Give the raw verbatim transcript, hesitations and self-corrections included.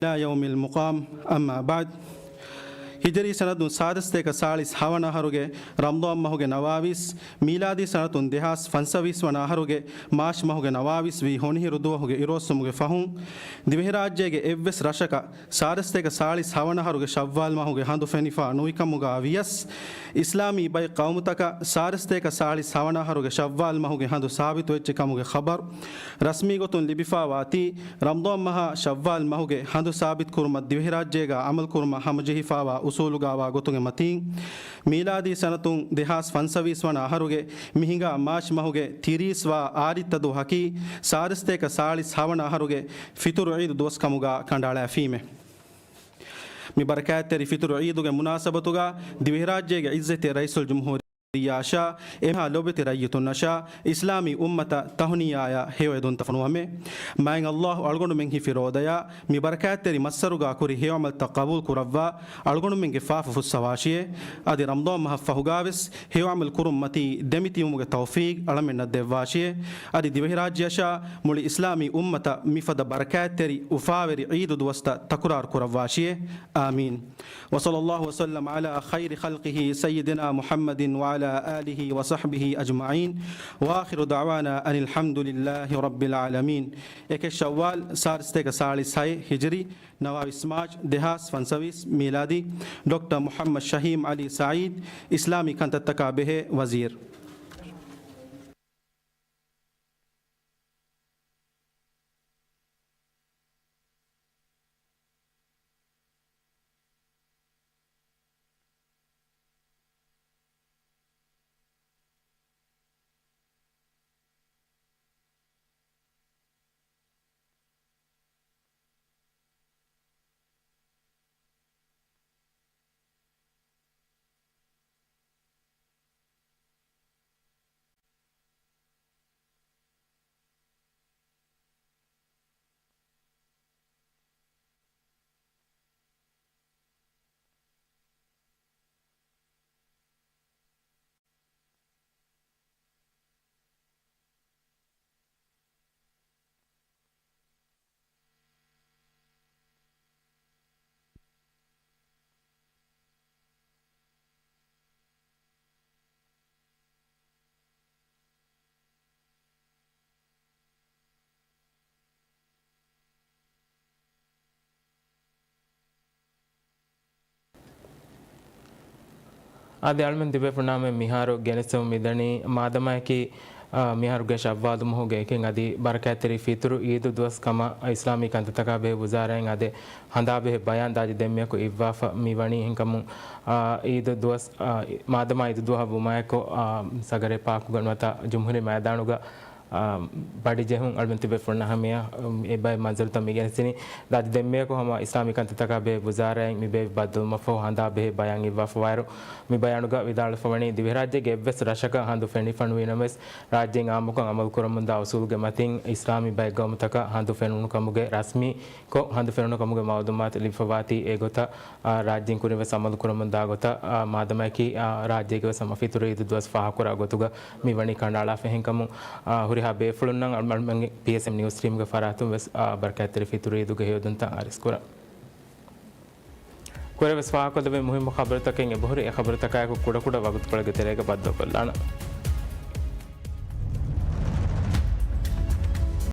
إلى يوم المقام، أما بعد. ހިޖުރީ ސަނަދުން ސާދަސްތޭކަ ސާޅީސް ހަވަނަ އަހަރުގެ ރަމަޟާން މަހުގެ ނަވާވީސް، މީލާދީ ސަނަދުން ދެހާސް ފަންސަވީސް ވަނަ އަހަރުގެ މާޗް މަހުގެ ނަވާވީސް ވީ ހޮނިހިރު ދުވަހުގެ އިރުއޮއްސުމުގެ ފަހުން، ދިވެހިރާއްޖޭގެ އެއްވެސް ރަށަކަށް ސާދަސްތޭކަ ސާޅީސް ހަވަނަ އަހަރުގެ ޝައްވާލް މަހުގެ ހަނދު ފެނިފާ ނުވިކަމުގަ ވިޔަސް، އިސްލާމީ ބައެއް ޤައުމުތަކަށް ސާދަސްތޭކަ ސާޅީސް ހަވަނަ އަހަރުގެ ޝައްވާލް މަހުގެ ހަނދު ސާބިތުވެއްޖެ ކަމުގެ ޚަބަރު ރަސްމީ ގޮތުން ލިބިފާވާތީ، ރަމަޟާން މަހާ ޝައްވާލް މަހުގެ ހަނދު ސާބިތު ކުރުމަށް ދިވެހިރާއްޖޭގަ ޢަމަލު ކުރުމަށް ހަމަޖެހިފާވާ އުސޫލުގައިވާ ގޮތުގެ މަތީން، މީލާދީ ސަނަތުން ދެހާސް ފަންސަވީސް ވަނަ އަހަރުގެ މި ހިނގާ މާޗް މަހުގެ ތިރީސް ވާ އާދިއްތަ ދުވަހަކީ، ސާދަސްތޭކަ ސާޅީސް ހަވަނަ އަހަރުގެ ފިތުރު ޢީދު ދުވަސް ކަމުގަ ކަނޑައަޅާފީމެ. މި ބަރަކާތްތެރި ފިތުރު ޢީދުގެ މުނާސަބަތުގަ ދިވެހިރާއްޖޭގެ ޢިއްޒަތްތެރި ރައީސުލްޖުމްހޫރިއްޔާއަށާ އެމާ ލޯބިވެތި ރައްޔިތުންނަށާ އިސްލާމީ އުއްމަތަށް ތަހުނިޔާއާ ހެޔޮއެދުންތައް ފޮނުވަމޭ. މާތް ﷲ އަޅުގަނޑުމެން ހިފި ރޯދަޔާ މި ބަރަކާތްތެރި މައްސަރުގަ ކުރި ހެޔޮ ޢަމަލްތައް ޤަބޫލު ކުރައްވާ، އަޅުގަނޑުމެންގެ ފާފަ ފުއްސަވާށިއޭ. އަދި ރަމަޟާން މަހަށް ފަހުގަވެސް ހެޔޮ ޢަމަލު ކުރުން މަތީ ދެމިތިބުމުގެ ތައުފީޤް އަޅަމެންނަށް ދެއްވާށިއޭ. އަދި ދިވެހިރާއްޖެއަށާ މުޅި އިސްލާމީ އުއްމަތަށް މިފަދަ ބަރަކާތްތެރި އުފާވެރި ޢީދު ދުވަސްތައް ތަކުރާރު ކުރައްވާށިއޭ. އާމީން. وصلى الله وسلم على خير خلقه سيدنا محمد وعلى آله وصحبه أجمعين. وآخر دعوانا أن الحمد لله رب العالمين. އެކެއް ޝައްވާލް، ސާދަސްތޭކަ ސާޅީސް ހައެއް ހިޖުރީ، ނަވާވީސް މާޗް ދެހާސް ފަންސަވީސް މީލާދީ، ޑޮކްޓަރ މުޙައްމަދު ޝަހީމް ޢަލީ ސަޢީދު، އިސްލާމީ ކަންތައްތަކާ ބެހޭ ވަޒީރު. އާދެ، އަޅުމެން ތިބޭފުޅުންނާމެ މިހާރު ގެނެސްދެމުން މިދަނީ މާދަމާއެކީ، އާ، މިހާރުގެ ޝައްވާލު މަހުގެ އެކެއް އަދި ބަރަކާތްތެރި ފިތުރު އީދު ދުވަސް ކަމަށް އިސްލާމީ ކަންތައްތަކާ ބެހޭ ވުޒާރާއިން އާދެ، ހަނދާ ބެހޭ ބަޔާން ދާދި ދެންމެއަކު އިއްވާފަ މި ވަނީ. އެހެންކަމުން، އާ، އީދު ދުވަސް، އާ، މާދަމާ އީދު ދުވަހަށް ވުމާއެކު، އާ، ސަގަރޭ ޕާކުގަ ނުވަތަ ޖުމްހޫރީ މައިދާނުގަ، އާ، ބަޑި ޖެހުން އަޅުމެން ތިބޭފުޅުންނަށް ހަމަޔަށް، އެ ބައެއް މަންޒަރުތައް މި ގެނެސްދިނީ. ދާދި ދެންމެއަކު ހަމަ އިސްލާމީ ކަންތައްތަކާ ބެހޭ ވުޒާރާއިން މި ބޭއްވި ބައްދަލުވުމަށްފަހު ހަނދާ ބެހޭ ބަޔާން އިއްވާފަވާއިރު، މި ބަޔާނުގަ ވިދާޅުވެފަވަނީ ދިވެހިރާއްޖޭގެ އެއްވެސް ރަށަކަށް ހަނދު ފެނިފަ ނުވިނަމަވެސް، ރާއްޖޭން އާއްމުކޮށް އަމަލު ކުރަމުންދާ އުސޫލުގެ މަތިން އިސްލާމީ ބައެއް ގައުމުތަކަށް ހަނދު ފެނުނުކަމުގެ ރަސްމީކޮށް، ހަނދު ފެނުނުކަމުގެ މައުލޫމާތު ލިބިފަވާތީ އެގޮތަށް، އާ، ރާއްޖޭން ކުރިން ވެސް އަމަލު ކުރަމުންދާ ގޮތަށް، އާ، މާދަމައަކީ، އާ، ރާއްޖޭގެ ވެސް ހަމަ ފިތުރު އީދު ދުވަސް ފާހަގަކުރާ ގޮތުގަ މި ވަނީ ކަނޑައަޅާފަ. އެހެންކަމުން، އާ، ހުރިހާ ބޭފުޅުންނަށް އަޅުމެންގެ ޕީއެސްއެމް ނިއުޒް ޓީމްގެ ފަރާތުން ވެސް، އާ، ބަރަކާތްތެރި ފިތުރު އީދުގެ ހެޔޮއެދުންތައް އަރިސްކުރަން. ކުރެވެސް ފާހަގަކޮށްލެވޭ މުހިއްމު ޚަބަރުތަކެއް އެބަހުރި. އެ ޚަބަރުތަކާއެކު ކުޑަކުޑަ ވަގުތުކޮޅެއްގެ ތެރޭގަ ބައްދަލުކޮށްލާނަން.